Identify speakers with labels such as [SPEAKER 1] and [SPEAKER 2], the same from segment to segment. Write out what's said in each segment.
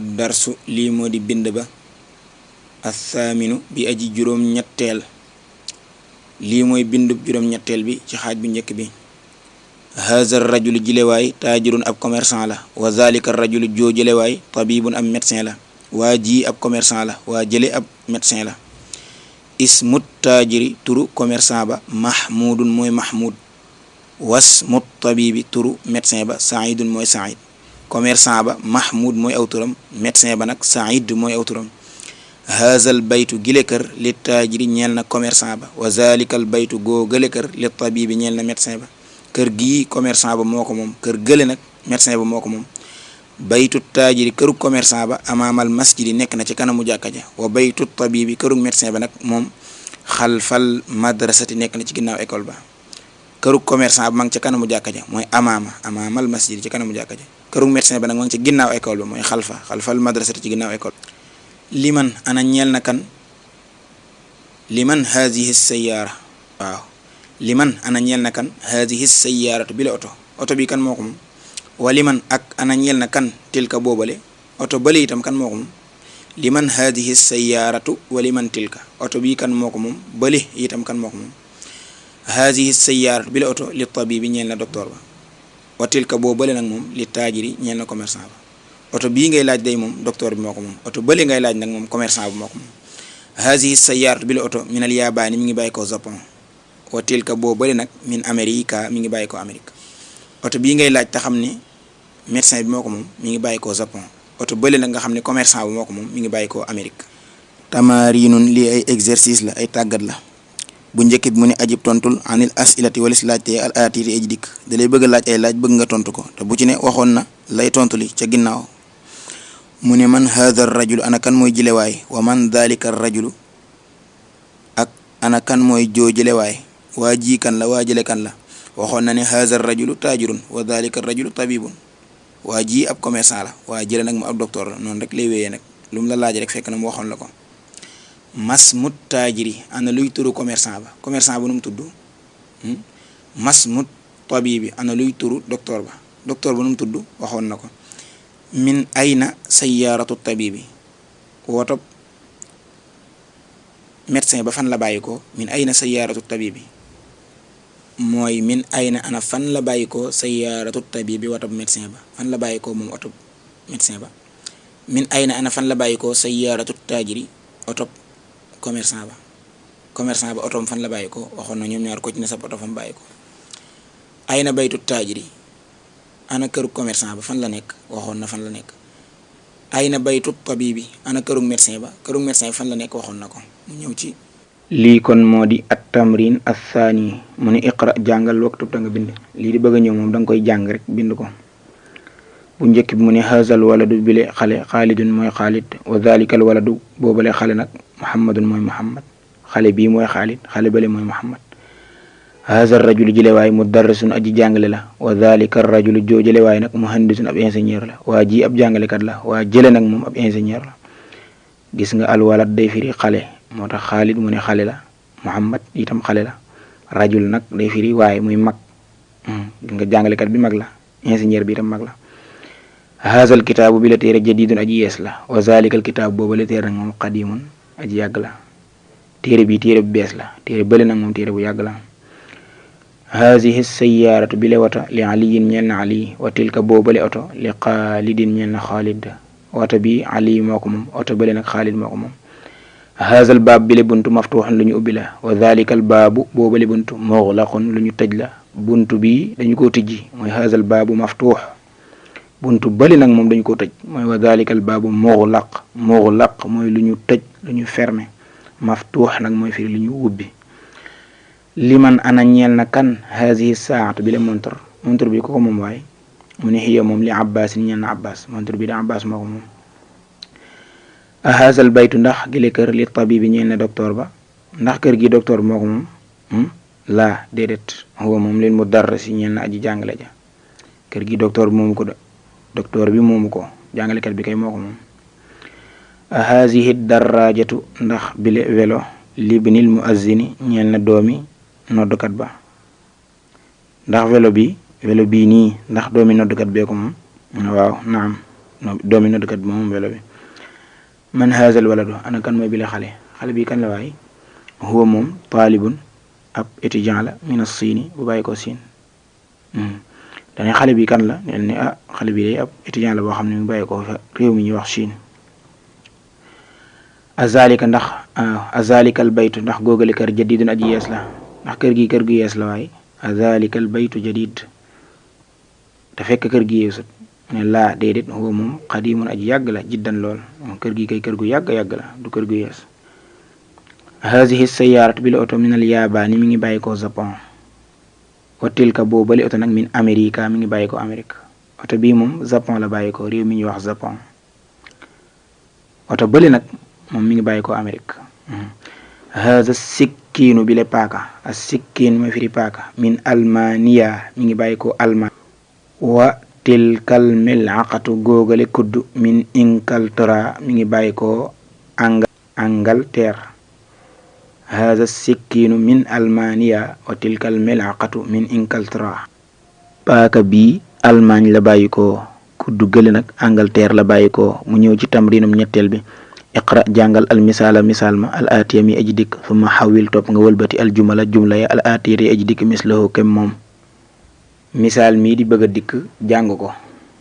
[SPEAKER 1] ad darsu lii moo di bind ba athaaminu bi aji juróom-ñetteel lii mooy bindub juróom-ñetteel bi ci xaaj bu njëkk bi. haza rajulu jilewaay taajirun ab commerçant la wa zalika rajulu joo jëlewaay tabibun ab médecin la waa ji ab commerçant la waa jële ab médecin la. ismut taajiri turu commerçant ba mahmudun mooy mahmud wasmut tabibi turu médecin ba saidun mooy said. commerçant ba mahmud mooy aw turam médecin ba nag said mooy aw turam. haazal baytu gile kër li taajiri ñeel na commerçant ba wa zalikal baytu goo gële kër li tabibi ñeel na médecin ba. kër gii commerçant ba moo ko moom kër gële nag médecin ba moo ko moom. baytu taajiri këru commerçant ba amaamal masjidi nekk na ci kanamu jàkka ja wa baytu tabibi këru médecin ba nag moom xalfal madrasati nekk na ci ginnaaw école ba. këru commerçant ba ma ngi ca kanamu jàkka ja mooy amaamal masjidi ci kanamu jàkka ja këru médecin ba nag ma ngi ci ginnaaw école ba mooy xalfal madrasati ci ginnaaw école. liman ana ñeel na kan liman haadihi sayyaara waaw liman ana ñeel na kan haadihi sayyaaratu bi la oto bi kan moo ko moom. wa liman ak ana ñeel na kan tilka boobale oto bale itam kan moo ko moom. liman haadihi sayyaaratu wa liman tilka oto bi kan moo ko moom bale itam kan moo ko moom. haadihi sayyaaratu bi la oto li tabibi ñeel na docteur ba wa tilka boobale nag moom li taajiri ñeel na commerçant ba. oto bii ngay laaj day moom docteur bi moo ko moom oto bële ngay laaj nag moom commerçant bi moo ko moom. haadihi sayyaaratu bi la oto minal yaabaani mi ngi bàyyi ko Japon wa tilka boo bële nag min Amerika mi ngi bàyyi ko Amérique. oto bii ngay laaj te xam ne médecin bi moo ko moom mi ngi bàyyi ko Japon oto bële nag nga xam ne commerçant bi moo ko moom mi ngi bàyyi ko Amérique. tamarinun lii ay exercice la ay tàggat la. bu njëkk bi mu ne ajib tontul anil asilati walis laajte al aatiti aji dikk da lay bëgg a laaj ay laaj bëgg nga tontu ko te bu ci ne waxoon na lay tontu li ca ginnaaw. mu ne man haadha rajulu ana kan mooy jilewaay wa man dhalika rajulu ak ana kan mooy joo jilewaay waa ji kan la waa jële kan la waxoon na ne haadha rajulu taajirun wa dhalika rajulu tabibun waa ji ab commerçant la waa jële nag mu ab docteur la noonu rek lay wéyee nag lu mu la laaj rek fekk na mu waxoon la ko. masmut taajiri ana luy turu commerçant ba commerçant ba nu mu tudd. masmut tabibi ana luy turu docteur ba docteur ba nu mu tudd waxoon na ko. min ayna sayyaaratu tabibi woto médecin ba fan la bàyyi ko min ayna sayyaaratu tabibi mooy min ayna ana fan la bàyyi ko sayyaaratu tabibi woto médecin ba fan la bàyyi ko moom oto médecin ba. min ayna ana fan la bàyyi ko sayyaaratu taajiri oto commerçant ba otoom fan la bàyyi ko waxoon na ñoom ñaar ko ci ne sa oto fan bàyyi ko. ayna baytu taajiri ana këru commerçant ba fan la nekk waxoon na fan la nekk. ayna baytu tabibi ana këru médecin ba fan la nekk waxoon na ko mu ñëw ci. lii kon moo di at tamrin athaani mu ne iqra jàngal waktub ta nga bind lii di bëgg a ñëw moom da nga koy jàng rek bind ko. bu njëkk bi mu ne haazal waladu bile xale xaalidun mooy xaalid wa dhalikal waladu boobale xale nag muhammadun mooy muhammad xale bii mooy xaalid xale bale mooy muhammad. haza rajulu jëlewaay mudarrisun aji jàngale la wa dhalika rajulu joo jëlewaay nag muhandisun ab ingénieur la waa ji ab jàngalekat la waa jële nag moom ab ingénieur la. gis nga alwalad day firi xale moo tax xaalid mu ne xale la muhammad itam xale la rajul nag day firi waaye muy mag gis nga jàngalekat bi mag la ingénieur bi itam mag la. haazal kitaabu bi la téere jadidun aji yees la wa zalikal kitaabu booba la téere nag moom qadimun aji yàgg la téere bi téere bu bees la téere bële nag moom téere bu yàgg la. haadihi sayyaaratu bi le wata li aliyin ñeel na ali wa tilka boobale oto li xaalidin ñeel na xaalid oto bi ali moo ko moom oto bële nag xaalid moo ko moom. haazal baab bi le buntu maftuuxun lu ñu ubbi la wa zalikal baabu boobale buntu muxlaqun lu ñu tëj la buntu bi dañu koo tijji mooy haazal baabu maftuux buntu bële nag moom dañu koo tëj mooy wa zalikal baabu muxlaq mooy lu ñu tëj lu ñu fermé maftuux nag mooy firi lu ñu ubbi. liman ana ñeel na kan haadihi saatu bi la montor bi ko moom waaye mu ne xiya moom li abbas ñeel na abbas montor bi da abbas moo ko moom. a haazal baytu ndax gile kër li tabibi ñeel na docteur ba ndax kër gi docteur moo ko moom laa déedéet huwa moom leen mudarrisi ñeel na aji jàngale ja kër gi docteur bi moomu ko docteur bi moomu ko jàngalekat bi kay moo ko moom. a haadihi darajatu ndax bile welo libnil muazzini ñeel na doomi noddukat ba ndax welo bii nii ndax doomi noddukat bee ko moom waaw naam doomi noddkat bi moom welo bi. man haazal waladu ana kan mooy bile xale bi kan la waay huwa moom taalibun ab étudiant la min as-Siin bu bàyyi ko Siin dane xale bi kan la neel ni xale bi day ab étudiant la boo xam ne mu bàyyi ko fa réew mi ñuy wax Chine. azalika ndax azalikal baytu ndax góogale kër jadidun aji yees la ndax kër gi kër gu yees la waaye azalikal baytu jadid te fekk kër gi yeesut ne laa déedéet huwa moom xadimun aji yàgg la jiddan lool moom kër gi kay kër gu yàgg la du kër gu yees. hazihi sayaarat bi la oto min al yaabani mi ngi bàyyi ko Japon wa tilka boo bali oto nag min Amerika mi ngi bàyyi ko Amérique oto bii moom Japon la bàyyi ko réew mi ñuy wax Japon oto bële nag moom mi ngi bàyyi ko Amérique. haza sikkiinu bi le paaka as sikkiin ma firi paaka min Almaniya mi ngi bàyyi ko Allemagne wa tilkal milaqatu góogale kudd min Inglaterra mi ngi bàyyi ko Angleterre. haza sikkiinu min Almaniya wa tilkal milaqatu min Inglaterra paaka bii Allemagne la bàyyi ko kudd gële nag Angleterre la bàyyi ko. mu ñëw ci tamrinum ñetteel bi iqra jàngal al misaala misaal ma al aatiya mi aji dikk summa xawil topp nga wëlbati al jumala jumla ya al aatiya aji dikk mislahu kem moom. misaal mii di bëgg a dikk jàng ko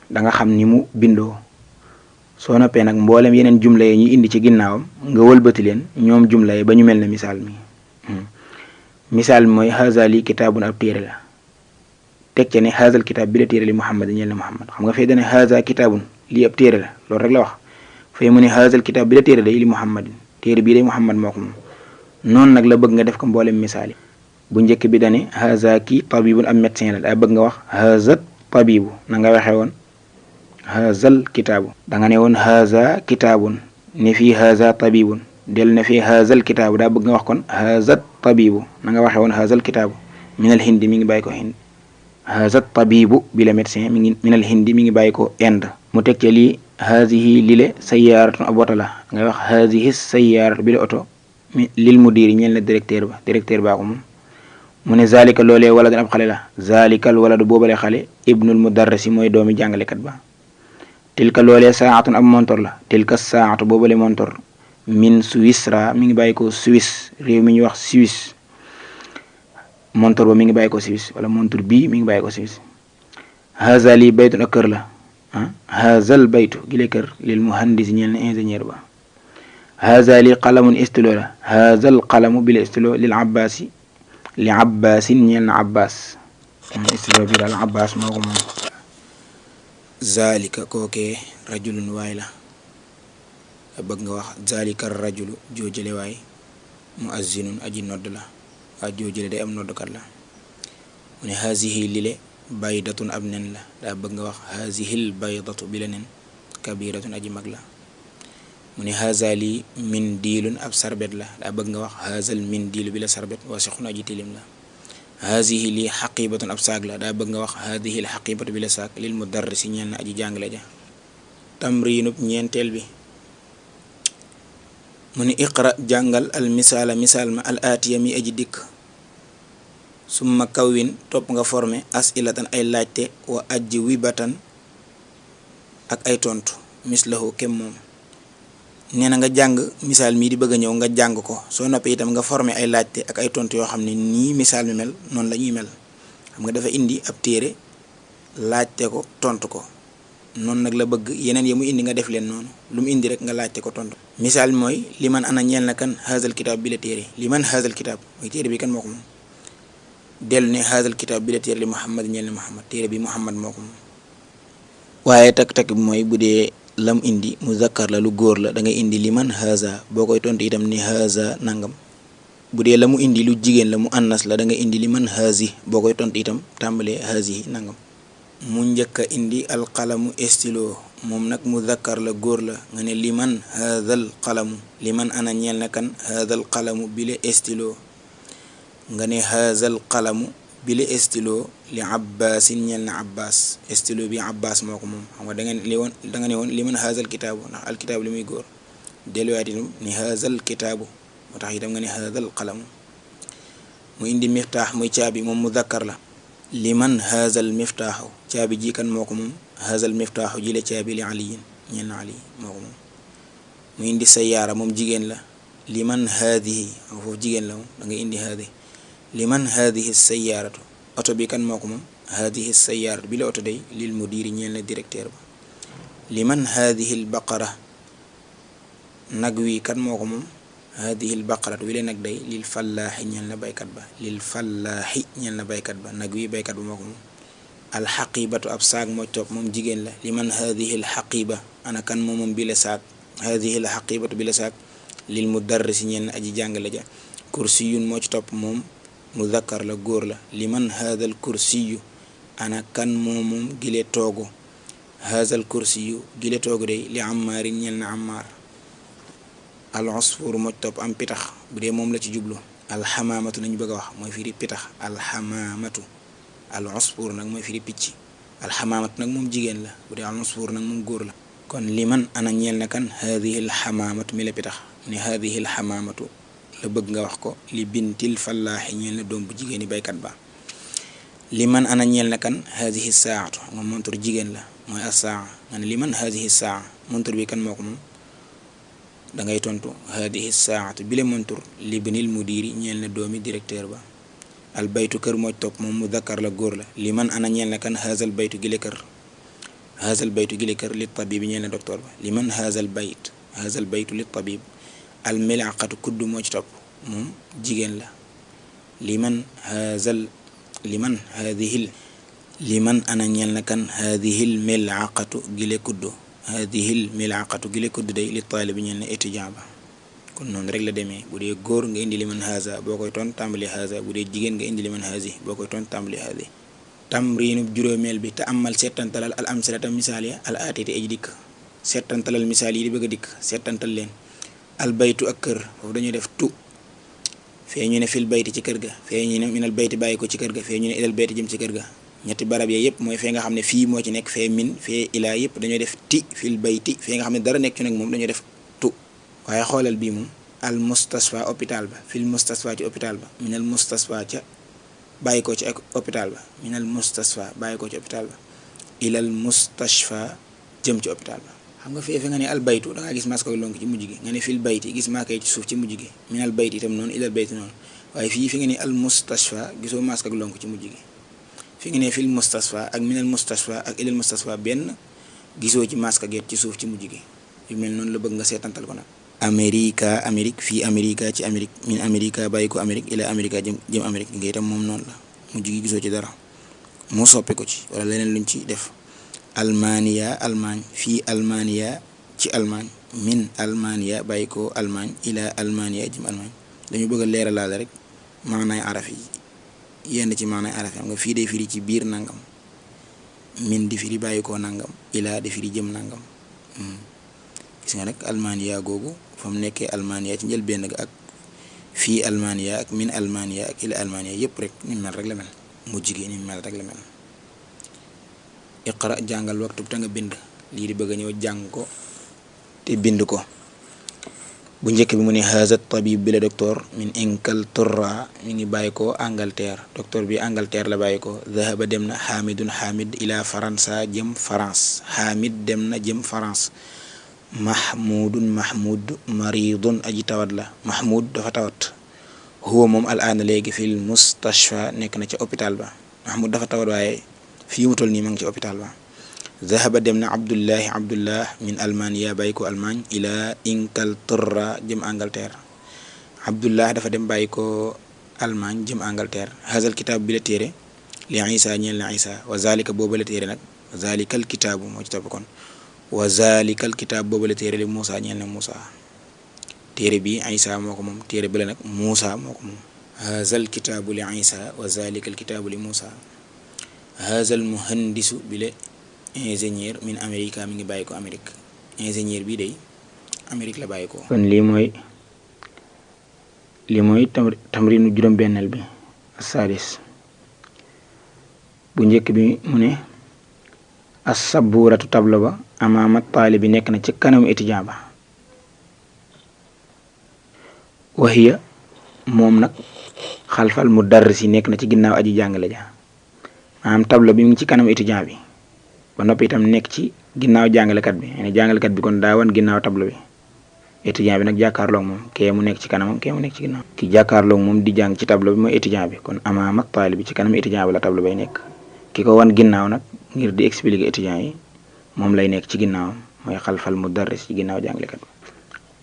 [SPEAKER 1] da nga xam ni mu bindoo soo noppee nag mboolem yeneen jumla yi ñuy indi ci ginnaawam nga wëlbati leen ñoom jumla yi ba ñu mel ne misaal mi. misaal mi mooy haza li kitaabun ab téere la teg ca ne hazal kitaab bi la téere li Muhammad ñeel na Muhammad xam nga fee dane haza kitaabun lii ab téere la loolu rek la wax fay mu ne hazal kitaab bi la téere day li Muhammadin téere bii day Muhammad moo ko moom. noonu nag la bëgg nga def ko mboolem misaal yi bu njëkk bi dane haza ki tabibun ab médecin la daa bëgg nga wax hazat tabibu na nga waxee woon hazal kitaabu da nga ne woon haza kitaabun ne fii haza tabibun del ne fii hazal kitaabu daa bëgg nga wax kon hazat tabibu na nga waxee woon hazal kitaabu minal hindi mi ngi bàyyi ko hind hazat tabibu bi la médecin mi ngi minal hindi mi ngi bàyyi ko Inde. mu teg ca lii hazihi lile sayaaratun ab oto la ngay wax hazihi sayaarat bi la oto lil mudiri ñeel na directeur baa ko moom. mu ne zalika loolee wala dan ab xale la zalikal waladu boobale xale ibnul mudarrisi mooy doomi jàngalekat ba. tilka loolee saatun ab montor la tilka saatu boobale montor min Suisra mi ngi bàyyi ko Suisse réew mi ñuy wax Suisse montor ba mi ngi bàyyi ko Suisse wala montor bii mi ngi bàyyi ko Suisse. haza li baytun ak kër la hazal baytu gile kër lil muhandisi ñeel na ingénieur ba. haza li qalamun stylo la hazal qalamu bile stylo lil abbasi li abbasin ñeel na abbas stylo bi daal abbas moo ko moom. zalika kookee rajulun waay la bëgg nga wax zalika rajulu joojële waay muazzinun aji nodd la waa joojële day am noddkat la. mu ne hazihi lile baydatun ab nen la daa bëgg nga wax hazihil baydatu bi la nen kabiratun aji mag la. mu ne haza li min diilun ab sarbet la daa bëgg nga wax hazal min diilu bi la sarbet wasixun aji tilim la. hazihi li xaqibatun ab saag la daa bëgg nga wax hadihi l xaqibatu bi la saag lil mudarrisi ñeel na aji jàngale ja. tamrinub ñeenteel bi mu ne iqra jàngal al misaala misaal ma al aatiya mi aji dikk summa kawwin topp nga formé asilatan ay laajte wa ajji wibatan ak ay tontu mislahu kem moom. nee na nga jàng misaal mii di bëgg a ñëw nga jàng ko soo noppee itam nga formé ay laajte ak ay tontu yoo xam ne nii misaal mi mel noonu la ñuy mel. xam nga dafa indi ab téere laajte ko tontu ko noonu nag la bëgg yeneen ya mu indi nga def leen noonu lu mu indi rek nga laajte ko tontu. misaal mi mooy li man ana ñeel na kan hazal kitaab bi la téere li man hazal kitaab mooy téere bi kan moo ko moom. dellu ne hazal kitaab bi la téere li Muhammad ñeel na Muhammad téere bi Muhammad moo ko moom. waaye takk-takk bi mooy bu dee lam indi muzakkar la lu góor la da ngay indi li man haza boo koy tontu itam ni haza nangam. bu dee la mu indi lu jigéen la mu annas la da ngay indi li man hazi boo koy tontu itam tàmbalee hazi nangam. mu njëkk a indi alqalamu stylo moom nag muzakkar la góor la nga ne li man hazal qalamu li man ana ñeel na kan hazal qalamu bile stylo nga ne hazal qalamu bile stylo li abbasin ñeel na abbas stylo bi abbas moo ko moom. xam nga da nga ne woon li man hazal kitaabu ndax alkitaabu li muy góor delluwaat itam ni hazal kitaabu moo tax itam nga ne hazal qalamu. mu indi miftaax muy caabi moom muzakkar la li man hazal miftaaxu caabi ji kan moo ko moom hazal miftaaxu ji la caabi li aliyin ñeel na ali moo ko moom. mu indi sayyaara moom jigéen la liman haadihi foofu jigéen la moom da nga indi haadihi liman haadihi sayyaaratu oto bi kan moo ko moom haadihi sayyaaratu bi la oto day lil mudiri ñeel na directeur ba. liman haadihi l baqara nag wi kan moo ko moom haadihi l baqaratu wi le nag day lil fallaaxi ñeel na baykat ba lil fallaaxi ñeel na baykat ba nag wi baykat ba moo ko moom. alxaqibatu ab saag moo topp moom jigéen la liman haadihi l xaqiba ana kan moo moom bi la saag haadihi l xaqibatu bi la saag lil mudarrisi ñeel na aji jàngale ja. kursiyun moo ci topp moom mudakkar la góor la liman haadal kursiyu ana kan moo moom gile toogu haadal kursiyu gile toogu day li ammaarin ñeel na ammaar. al usfur moo ci topp am pitax bu dee moom la ci jublu alxamaamatu lañu bëgg a wax mooy firi pitax alxamaamatu. al usfur nag mooy firi picc alxamaamatu nag moom jigéen la bu dee al usfur nag moom góor la. kon liman ana ñeel na kan haadihi alxamaamatu mi la pitax ne haadihi alxamaamatu la bëgg nga wax ko li bintil fallaaxi ñeel na doom bu jigéeni baykat ba. liman ana ñeel na kan haadihi saatu moom montur jigéen la mooy as-saa nga ne liman haadihi saa montur bi kan moo ko moom da ngay tontu haadihi saatu bile montur libnil mudiri ñeel na doomi directeur ba. al baytu kër moo topp moom mudakkar la góor la liman ana ñeel na kan haazal baytu gile kër haazal baytu gile kër li tabib ñeel na docteur ba. liman haazal baytu li tabib. al milaqatu kudd moo ci topp moom jigéen la liman ana ñeel na kan haadihil milaqatu gile kudd haadihil milaqatu gile kudd day li taalibi ñeel na étudiant ba. kon noonu rek la demee bu dee góor nga indi liman haza boo koy toon tàmbali haza bu dee jigéen nga indi liman hazi boo koy toon tàmbali hazi. tamriinub juróomeel bi te amal seetantalal al amsalata misaal ya al aatiti aji dikk seetantalal misaal yi di bëgg a dikk seetantal leen. al baytu ak kër foofu dañuy def tu fee ñu ne fil bayti ci kër ga fee ñu ne minal bayti bàyyi ko ci kër ga fee ñu ne ilal bayti jëm ci kër ga. ñetti barab yee yëpp mooy fee nga xam ne fii moo ci nekk fee min fee ilaa yëpp dañooy def ti fil bayti fee nga xam ne dara nekk ci nag moom dañooy def tu. waaye xoolal bii moom al mustasfa hôpital ba fil mustasfa ci hôpital ba minal mustasfa ca bàyyi ko ci hôpital ba minal mustasfa bàyyi ko ci hôpital ba ilal mustashfa jëm ci hôpital ba. xam nga fee nga ne al baytu da ngaa gis maska lonk ci mujj gi nga ne fil bayti gis maaka yi ci suuf ci mujj gi minal bayti itam noonu ilal bayti noonu waaye fii fi nga ne al mustashfa gisoo maska lonk ci mujj gi fi nga ne fil mustasfa ak minal mustasfa ak ilal mustasfa benn gisoo ci maska geet ci suuf ci mujj gi yu mel noonu la bëgg nga seetantal ko nag. Amérique fii Amérique ci Amérique min Amérique bàyyi ko Amérique ila Amérique jëm Amérique nga itam moom noonu la mujj gi gisoo ci dara mu soppi ko ci wala leneen luñ ci def. Almania Allemagne fii Almania ci Allemagne min Almania bàyyi ko Allemagne ila Almania jëm Allemagne dañu bëgg a leeralaale rek maanaay araf yi yenn ci maanaay araf yi xam nga fii day firi ci biir nangam min di firi bàyyi ko nangam ila di firi jëm nangam gis nga nag Almania googu fa mu nekkee Almania ci njëlbéen ga ak fii Almania ak min Almania ak ila Almania yëpp rek ni mel rek la mel mujj gi ni mel rek la mel. iqra jàngal waxtu te nga bind lii di bëgg a ñëw jàng ko te bind ko. bu njëkk bi mu ne haza tabib bi la docteur min Inglaterra mi ngi bàyyi ko Angleterre docteur bi Angleterre la bàyyi ko. dhahaba dem na Hamid ila Faransa jëm France Hamid dem na jëm France. Mahmud maridun aji tawat la Mahmud dafa tawat. huwa moom al aana léegi fil mustashfa nekk na ca hôpital ba Mahmud dafa tawat waaye fii mu toll nii ma ngi ci hôpital ba. dhahaba dem na Abdullah min Almania bàyyi ko Allemagne ila Inglaterra jëm Angleterre Abdullah dafa dem bàyyi ko Allemagne jëm Angleterre. hazal kitaab bi la téere li Isa ñeel na Isa wa zalika boobu la téere nag wa zalikal kitaabu moo ci topp kon wa zalikal kitaab boobu la téere li Muusa ñeel na Muusa téere bi Isa moo ko moom téere bële nag Muusa moo ko moom. hazal kitaabu li Isa wa zalikal kitaabu li Muusa. hazal muhandisu bi la ingénieur min Amérique mi ngi bàyyi ko Amérique ingénieur bi day Amérique la bàyyi ko. kon lii mooy tamrinu juróom-benneel bi as-sadis bu njëkk bi mu ne as-saburatu tabla ba amaama taalibi nekk na ci kanamu étudiant ba. waxiya moom nag xalfal mudarris yi nekk na ci ginnaaw aji jàngale ja maanaam tabla bi mu ngi ci kanamu étudiant bi ba noppi itam nekk ci ginnaaw jàngalekat bi ne jàngalekat bi kon daa wan ginnaaw tableau bi étudiant bi nag jàkkaarloog moom kee mu nekk ci kanamam kee mu nekk ci ginnaaw ki jàkkaarloog moom di jàng ci tableau bi mooy étudiant bi kon amaama taalib bi ci kanam étudiant bi la tableau bay nekk ki ko wan ginnaaw nag ngir di expliquer étudiant yi moom lay nekk ci ginnaawam mooy xalfal mudarris ci ginnaaw jàngalekat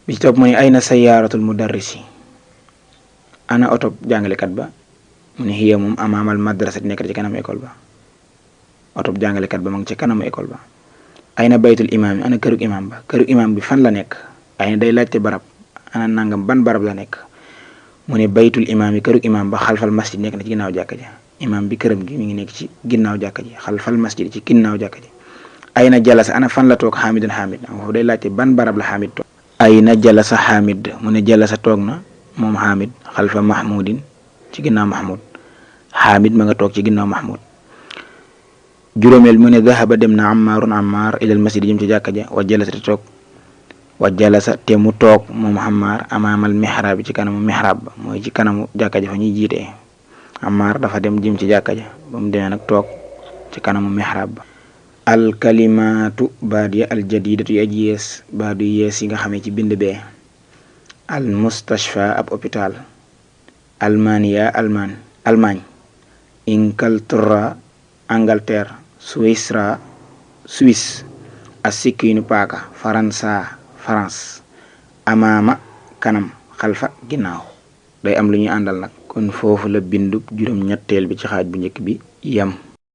[SPEAKER 1] bi ci topp mu ne ayna sayaaratul mudarris yi ana oto jàngalekat ba mu ne xiya moom amaamal madrasa di nekk ci kanam école ba oto jàngalekat ba ma ngi ci kanam école ba ayna baytul imaam yi ana kërug imaam ba kërug imaam bi fan la nekk ayna day laajte barab ana nangam ban barab la nekk mu ne baytul imaam yi kërug imaam ba xalfal masjid nekk na ci ginnaaw jàkka ja imaam bi këram gi mi ngi nekk ci ginnaaw jàkka ji xalfal masjid ci ginnaaw jàkka ji ayna jalasa ana fan la toog xaamidun xaamid foofu day laajte ban barab la xaamid toog ayna jalasa xaamid mu ne jalasa toog na moom xaamid xalfa mahmudin ci ginnaaw mahmud xaamid ma nga toog ci ginnaaw mahmud juróomeel mu ne dahaba dem na ammaarun ammaar ilal masjid jëm ci jàkka ja wa jalasa te mu toog moom ammaar amaamal mihrab bi ci kanamu mihrab ba mooy ci kanamu jàkka ja fa ñuy jiitee ammaar dafa dem jëm ci jàkka ja ba mu demee nag toog ci kanamu mihrab ba alkalimaatu baat ya aljadidatu yi aji yees baat yu yees yi nga xamee ci bind bee al mustashfa ab hôpital almania Allemagne Inglaterra Angleterre Suisse asikinu paaka France amaama kanam xalfa ginnaaw day am lu ñuy àndal nag kon foofu la bindub juróom-ñetteel bi ci xaaj bu njëkk bi yam